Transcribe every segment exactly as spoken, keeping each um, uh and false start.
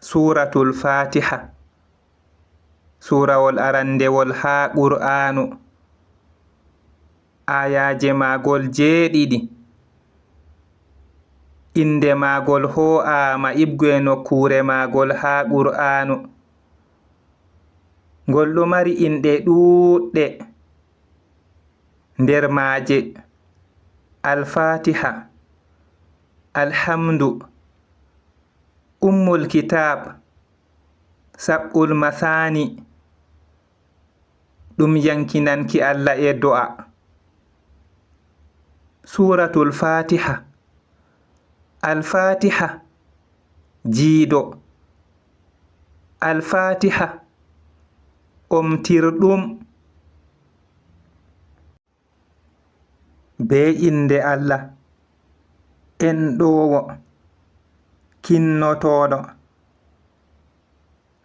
Suuratul Faatiha, suurawol arandewol haa Qur'aanu, aayaaje maagol jeeɗiɗi. Innde maagol hoo'aama iɓgu e nokkuure maagol haa Qur'aanu. Ngol ɗo mari inɗe ɗuuɗɗe. Nder maaje, Al-Faatiha, Alhamdu, Ummul Kitaab, Sab'ul Masaani, ɗum yankinanki Allah e do'a. Suuratul Faatiha, Al-Faatiha, jiido. Al-Faatiha, omtirɗum. Bee innde Allah, enɗoowo, kinnotooɗo.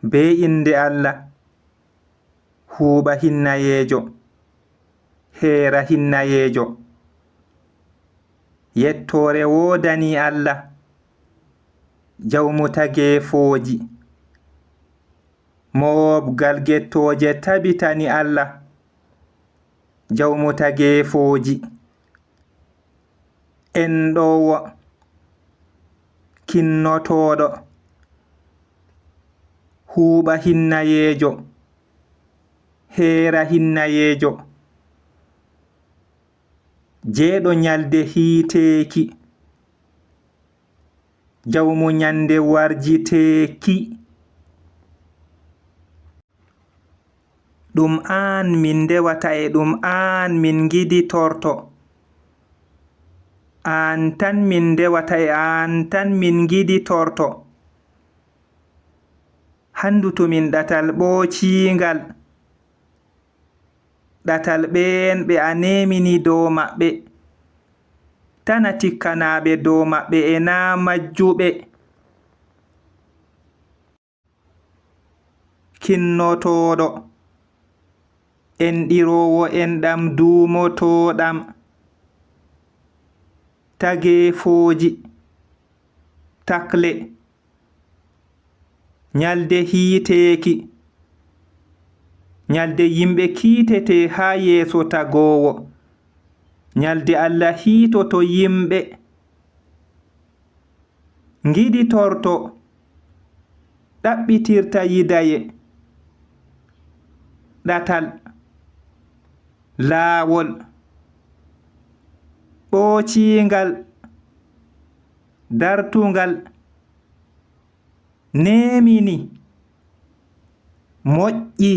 Bee innde Allah, huuɓa hinnayeejo, heera hinnayeejo. Yettoore woodani Allah, jawmu tageefooji. Mooɓgal gettooje tabitani Allah, jawmu tageefooji. Enɗoowo, kinnotooɗo, huuɓa hinnayeejo, heera hinnayeejo. Jeeɗo nyalde hiiteeki, jawmu nyande warjiteeki. Ɗum aan min ndewata e ɗum aan min ngiditorto. Aan tan min ndewata e aan tan min ngiditorto. Hanndutu min ɗatal ɓoocingal. Ɗatal ɓeen ɓe a neemini dow maɓɓe, tan a tikkanaa ɓe dow maɓɓe e naa majjuɓe. Kinnotooɗo, enɗiroowo enɗam duumotooɗam, tageefooji, takle. Nyalde hiiteeki, nyalde yimɓe kiitetee haa yeeso tagoowo, nyalde Allah hiitoto yimɓe. Ngiditorto, ɗaɓɓitirta yidaye, ɗatal, laawol, ɓoocingal, dartungal, neemini, moƴƴi,